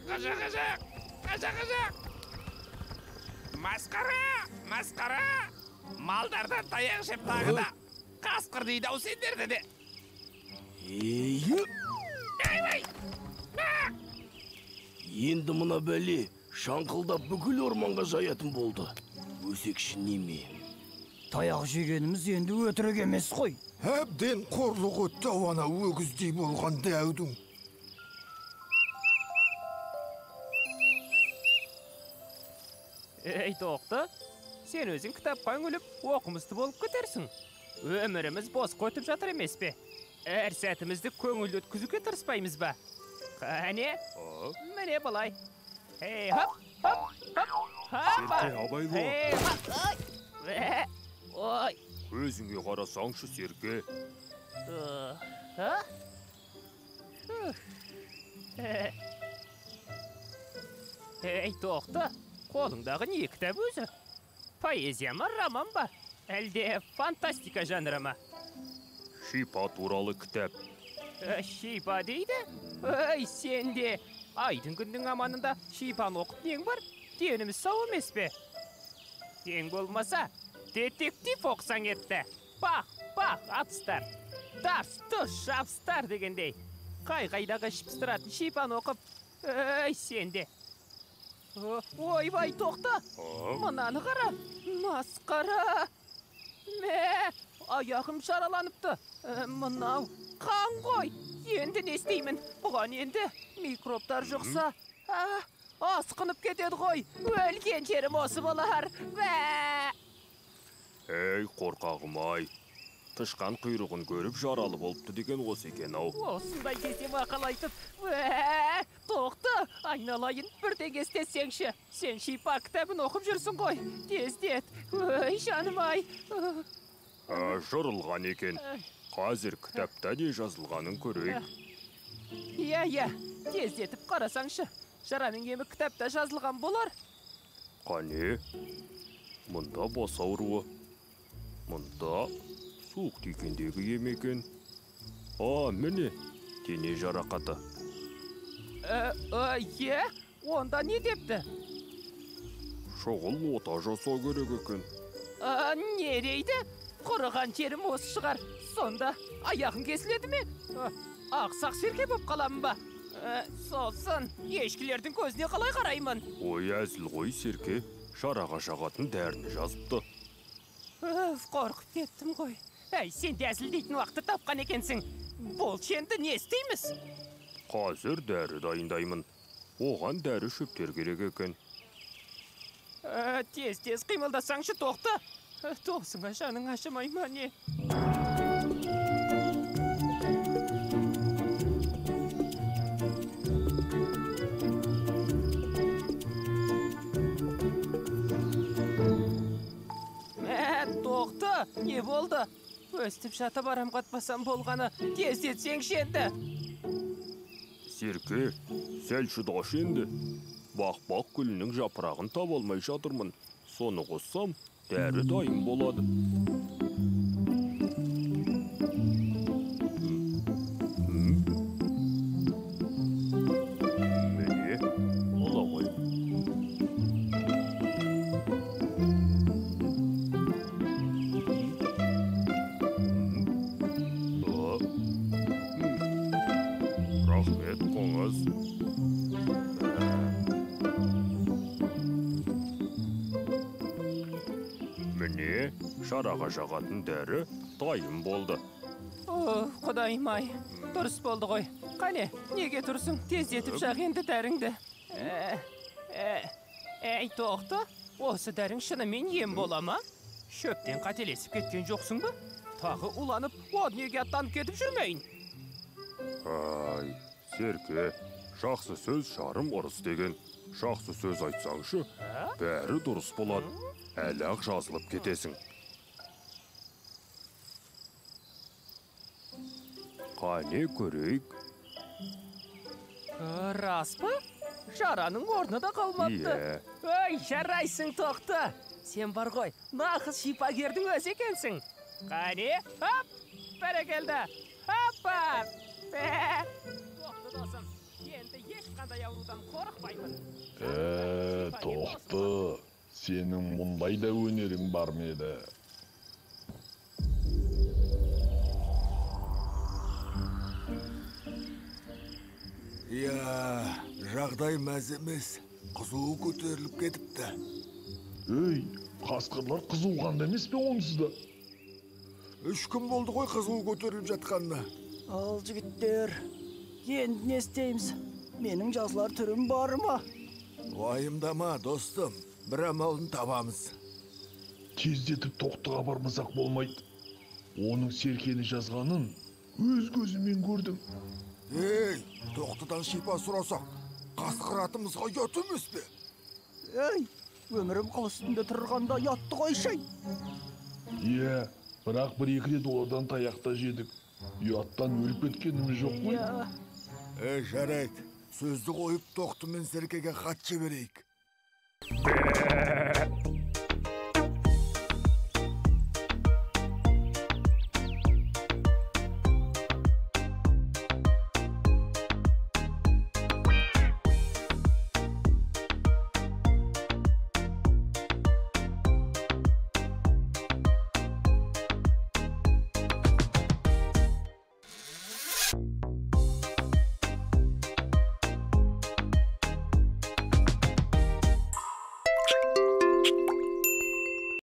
Қаша, қаша, қаша, қаша. Масқара, масқара. Малдардан таяқ жеп тағы да қасқыр дейді ау сендерді де. Ей! Енді мына бәле шаңқылдап бүкіл орманға жаятын болды. Өсекші неме? Таяқ жегеніміз енді өтірік емес қой. Әбден қорлық өтті ау ана өгіздей болған дәудің. Ей, Тоқты, сен өзің кітапқа үңіліп, оқымысты болып кетерсің. Өміріміз босқа өтіп жатыр емес пе? Әр сәтімізді көңілді өткізуге тырыспаймыз ба? Қане, міне былай. Ей, хоп, хоп, хоп, хоппа. Серке, абай бол. Ей, хоп, ой, ой. Көзіңе қарасаңшы, Серке. Ей, Тоқты, қолыңдағы не кітап өзі? Поэзия ма, роман ба? Әлде фантастика жанры ма? Шипа туралы кітап. Шипа дейді? Ей, сен де айдың күннің аманында шипаны оқып нең бар? Деніміз сау емес пе? Ең болмаса, детектив оқысаң етті. Бақ, бақ, атыстар. Тарс, тұс, жабыстар дегендей. Қай-қайдағы ішіп пыстыратын шипаны оқып. Ей, сен де. Ойбай, Тоқты! Мынаны қара! Масқара! Мә, аяғым жараланыпты. Мынау қан ғой. Енді не істеймін? Бұған енді микробтар жұқса, асқынып кетеді ғой. Өлген жерім осы болар. Мә! Ей, қорқағым-ай. Тышқан құйрығын көріп жаралы болыпты деген осы екен ау. Осындай кезде мақал айтып, Тоқты, айналайын, бірдеңе істесеңші. Сен шипа кітабын оқып жүрсің ғой. Тездет. Ой, жаным-ай. Жырылған екен. Қазір кітапта не жазылғанын көрейік. Иә, иә, тездетіп қарасаңшы. Жараның емі кітапта жазылған болар. Қане, мұнда бас ауруы. Мұнда суық тигендегі ем екен. А, міне, дене жарақаты. Е, онда не депті? Шұғыл ота жасау керек екен. Не дейді? Құрыған жерім осы шығар. Сонда аяғым кесіледі ме? Ақсақ Серке боп қаламын ба? Сосын ешкілердің көзіне қалай қараймын? Ой, әзіл ғой, Серке. Жараға жағатын дәріні жазыпты. Қорқып кеттім ғой. Әй, сен де әзілдейтін уақытты тапқан екенсің. Болшы, енді не істейміз? Қазір дәрі дайындаймын. Оған дәрі шөптер керек екен. Тез-тез қимылдасаңшы, Тоқты. Досыңа жаның ашымай ма не? Тоқты, не болды? Өстіп жатып арам қатпасам болғаны, тездетсеңші енді. Серке, сәл шыдашы енді. Бақ-бақ гүлінің жапырағын таба алмай жатырмын. Соны қоссам, дәрі дайын болады. Міне, ала ғой. Рахмет, қоңыз. Міне, жараға жағатын дәрі дайын болды. О, құдайым-ай, дұрыс болды ғой. Қане, неге тұрсың? Тездетіп жақ енді дәріңді. Әй, Тоқты, осы дәрің шынымен ем бола ма? Шөптен қателесіп кеткен жоқсың ба? Тағы уланып, о дүниеге аттанып кетіп жүрмейін. Ай, Серке, жақсы сөз жарым ырыс деген. Жақсы сөз айтсаңшы, бәрі дұрыс болады. Әлі-ақ жазылып кетесің. Қане көрейік. Рас па? Жараның орны да қалмапты. Ой, жарайсың, Тоқты. Сен бар ғой, нағыз шипагердің өзі екенсің. Қане, хоп, бәрекелді. Хоппа. Тоқты досым, енді ешқандай Ешқандай аурудан қорықпаймын. Тоқты, сенің мұндай да өнерің бар ма еді? Иә, жағдай мәз емес. Қызуы көтеріліп кетіпті. Өй, қасқырлар қызуғанда емес пе онсыз да? 3 күн болды ғой қызуы көтеріліп жатқанына. Ал жігіттер, енді не істейміз? Менің жазылар түрім бар ма? Уайымдама, достым, бір амалын табамыз. Тездетіп Тоқтыға бармасақ болмайды. Оның серкені жазғанын өз көзіммен көрдім. Ей, Тоқтыдан шипа сұрасақ, қасқыр атымызға ұят емес пе? Ей, өмірім қыл үстінде тұрғанда ұятты қойшай. Иә, бірақ 1-2 рет олардан таяқ та жедік. Ұяттан өліп кеткеніміз жоқ қой. Ей, жарайды. Сөзді қойып Тоқты мен Серкеге хат жіберейік.